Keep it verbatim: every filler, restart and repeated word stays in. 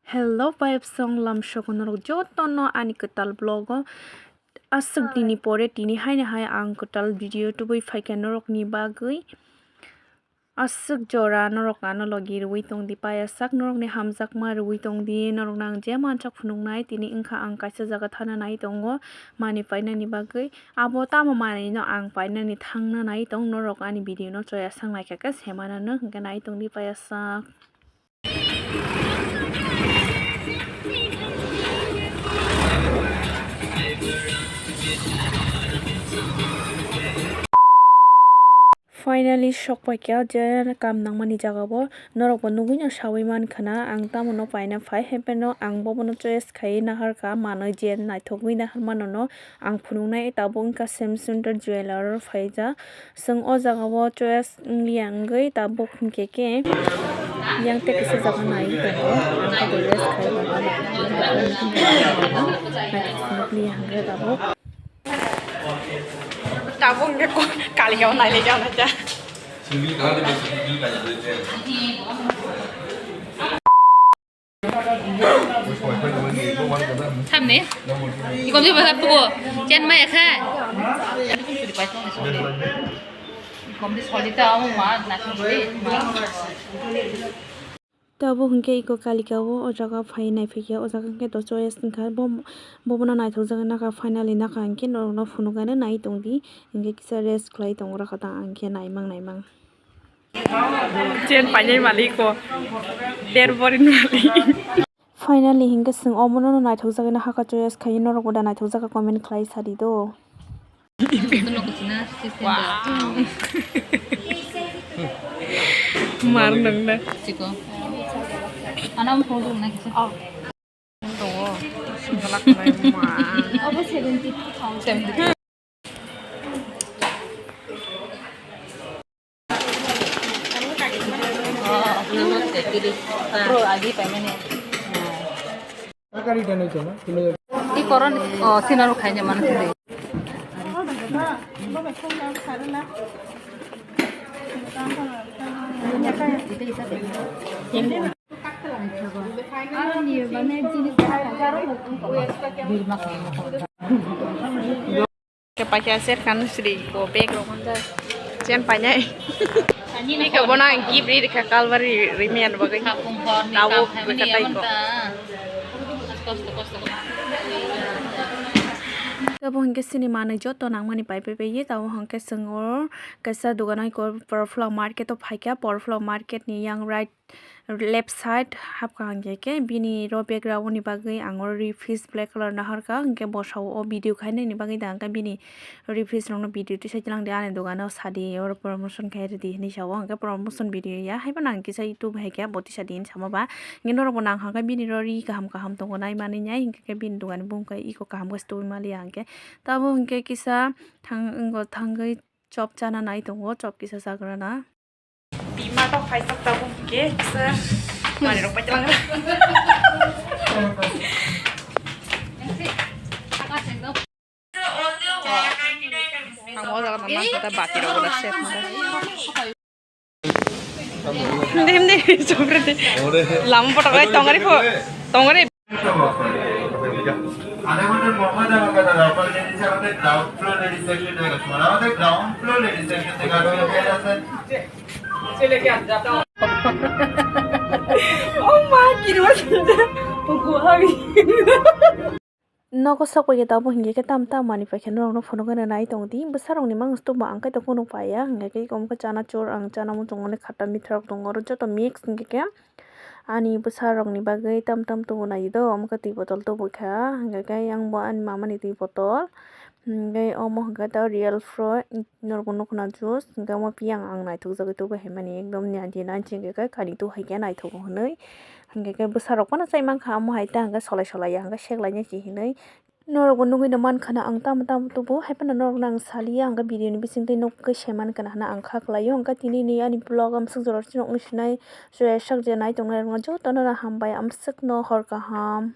Hello, vibes song lamsok norok jotono ani kwtal vlog o. Aswk dini pore tini haino hai ang kwtal video tubui phaikha norokni bagwi. Aswk jora norok ano logi rwui tongdi, payasak norokni hamjakma rwui tongdi, norokno ang je mansak phunuknai, tini wngkha ang kaisa jaga thana nai tongo, manwi painani bagwi. Abo tamo manwino ang painani thangna nai tong, norok ani video no choya sang naikha khe semanano hwnkhe nai tongdi payasak. Finally sok paikha je kam nangmani jaga bo, norok bo nugui no saui mankha na ang tamo no paina phai, hai phano ang bobono choice khaiwi naharkha manwi je naithogwi naharmano no ang phunuknai. Tabuk wngkha Same Center Jeweler o phaijak. Chwng o jaga o choice wngya wngwi tabuk hinkhe khe yang tei kisa jaga naiwi tongo. Ang khe dress khai tongo. Naithok phunukliya hwnkhe tabuk. Tabuk hinkhe ko-, kalikao nailaijaknai ta. Samni, ikom je bahar pugo, chen maya kha. Ikom je solita, amo ma, na solita. Tabuk hinkhe iko kalikao o jaga phai naiphikya, o jaga hinkhe to choice wngkha, bo, bobono naithokjagwi nakha, finally nakha hinkhe norokno phunukgano nai tongdi, hinkhe kisa rest khlai tongo rakha ta ang khe naimang naimang. Chen painai malik ko. Der borin malik. Finally hinkhe chwng omono naithokjagwi no hakha choice khai norokbo da naithokjagwi comment khlai sadi do. Wow. Mar nang na. Chiko. Anam photo na kisa. Tongo. Sumbalak nai ma. Obo seventy two thousand. Seventy two. Pro agi paimani. Iko ron, o, sinaro khaina mano sidi. Ke paikha ser kan sri ko bag rok manjak. Chen painai. Iko bono ang gift ri rikha kalbari ri miyan bagwi. Tabuk rikha tai ko. Tabuk hinkhe sini manwi joto nangmani pai pai pai ye tabuk hinkhe chwng o kaisa dogan o iko Porofla market o phaikha, Porofla market ni yang right left side hapkha hinkhe khe bini ro background ni bagwi ang oro ri fish black colour naharkha, hinkhe bo sao o video khainani bagwi da hinkhe bini ri fish rokno video tisai tilang di ani dogano sadi oro promotion khai rwdi hinwi sao, hinkhe promotion video ya haiphano ang kisa YouTube hai khe bo tisadi hinwi sama ba hinkhe norokbo nang hinkhe bini ro ri kaham kaham tongo nai manwi nai hinkhe bini dogan bumung khe iko kaham khe tubui maliya hinkhe tabuk hinkhe kisa thang wngwi chop chana nai tongo, chop kisa chagrana. Bima tok phaijak tabuk hinkhe kisa manwi rok paitlang. Ang o jaga nang kata bati rok da set. Hindi, hindi, sobre de. Lama potok lai tongari pho, tongari. Ada mana mau ada kata apa ini cara ground floor ladies section ada, mana ada ground floor ladies section ada. Oh my, kiri mas. Gua hari. Nogo sok bai khe tabuk hinkhe khe tam tam manwi paikha norokno phunukgwi nai tongdi. Bwsarokni mang stok bo ang khe tongphuru paiya, hinkhe khe omo khe chana chwr, ang chana muchungmani khata mithra rok tongo, oro joto mix hinkhe khe ani bwsarokni bagwi tam tam tubu nai do. Omo khe twi botol tubukha, hinkhe khe yang bo ani mamani twi botol, hinkhe omo hinkhe ta real fruit. Norokbo nukho na juice, hinkhe omo piyang ang naithokjagwi tubu hai mani ekdom ni aji na hinkhe khe kani tu hai khe naithogo hinwi. Hinkhe khe bwsarok phano chai mankha, omo hai ta hinkhe solai solai ya hinkhe seklai nai si hinwi. Norokbo nugwi no mankha na ang tamo tamo tubu, hai phano norokno ang saliya hinkhe video ni bisingtwi nukgwi sai mankha na hwnwi ang kha kwlaio. Hinkhe tini ni ani vlog amswk jora chini wngwi sinai, chwrai sak je nai tongnai rokno jotono no hambai, amswkno hor kaham.